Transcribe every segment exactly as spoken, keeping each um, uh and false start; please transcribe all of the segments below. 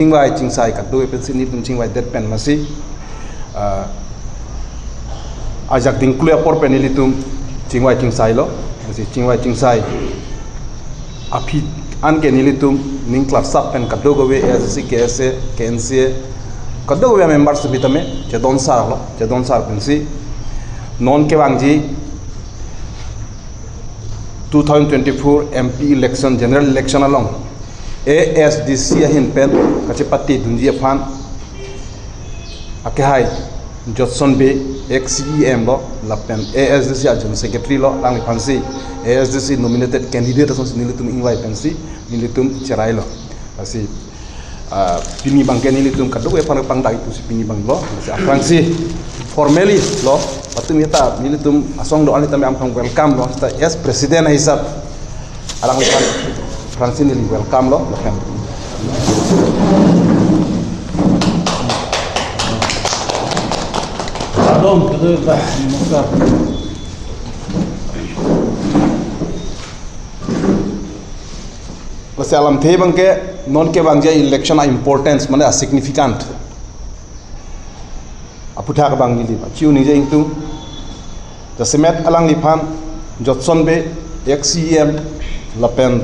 chingvai chingsai kado pensi nelitum chingvaidet pen masi, ah, ajak dingklu apor pen nelitum chingvai chingsailo. Masi chingvai chingsai aphi anke nelitum ning klarsap pen kadokave A S D C, K S A, K N C A, kadokave members sitame chedon sarlo, chedon sar pensi non kevangji two thousand twenty-four M P election, general election along A S D C ahin pen kachepatedunji aphan akehai Jotson Bey, ex C E M lo, lapen A S D C a General Secretary lo, alangliphansi A S D C nominated candidate asonsi nelitum ingvai pensi nelitum cherailo. Lasi, ah, pini abangke nelitum kadokave aphan pangdak ipusi pini abanglo. Lasi aphrangsi formally lo, latum seta nelitum asong do-an sitame ampang welcome lo, seta as president hisap alangliphan aphrangsi neli welcome lo, lapen. Kardom, kardom, namaskar. Lasi alamthe abangke non kevangji election a-importance, mane a-significant aphuthak abang neli pachiu ningje ingtung. Jasemet alangliphan Jotson Bey, ex C E M, lapen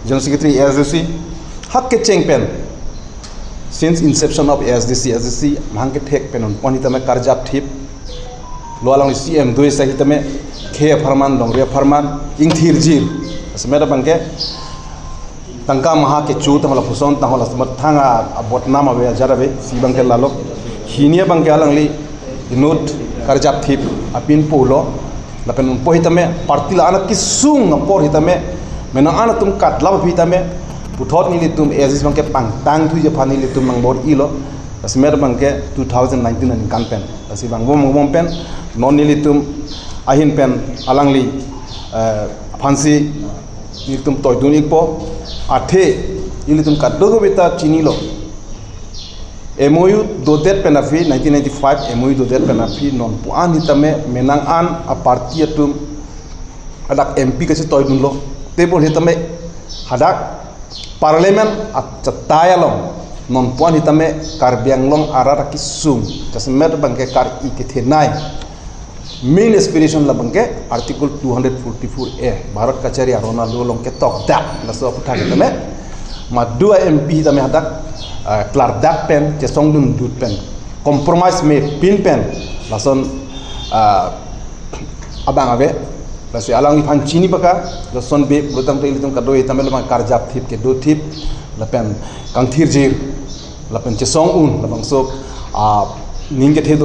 General Secretary A S D C, hak kecheng pen since inception of A S D C, A S D C mahang kethek pen non pon sitame karjap thip lo, alangli C E M do-ik sitame khei apharman, longri apharman ingthirjir. Jasemet abangke tangka maha kecho tangho lapuson tangho lasemet thang a, abotnam ave, ajar ave, isi abangke lalo. Hini abangke alangli inut karjap thip apin pulo, lapen non po sitame party la-an kesung apor sitame, menang an atum katlap aphi sitame, puthot nelitum A S D C abangke pangtangthuji aphan nelitum mangbor-ilo. Jasemet abangke two thousand nineteen aningkan pen. Lasi vangbom vangbom pen non nelitum ahin pen alangli, eh, aphansi nelitum toidun-ikpo, athe nelitum kadokave ta chinilo. M O U dodet pen aphi, nineteen ninety-five M O U dodet pen aphi, non pu-an sitame menang an a-party atum hadak M P kachetoidunlo. Tebol sitame hadak Parliament achatai along non pu-an sitame Karbi Anglong arat akesung, jasemet abangke kar-i kethenei main aspiration labangke Article two hundred forty-four A, Bharat kachari arona lo along ketokdak, laso aphuthak sitame madu a-M P sitame hadak, ah, klardak pen, chesongdundut pen, compromise mepin pen, lason, ah, abang ave. Lasi alangliphan chini baka, Jotson Bey pulotangte ilitum kado sitame labang karjap thip, kedo thip, lapen kangthirjir, lapen chesong un, labangso, ah, ning kethe do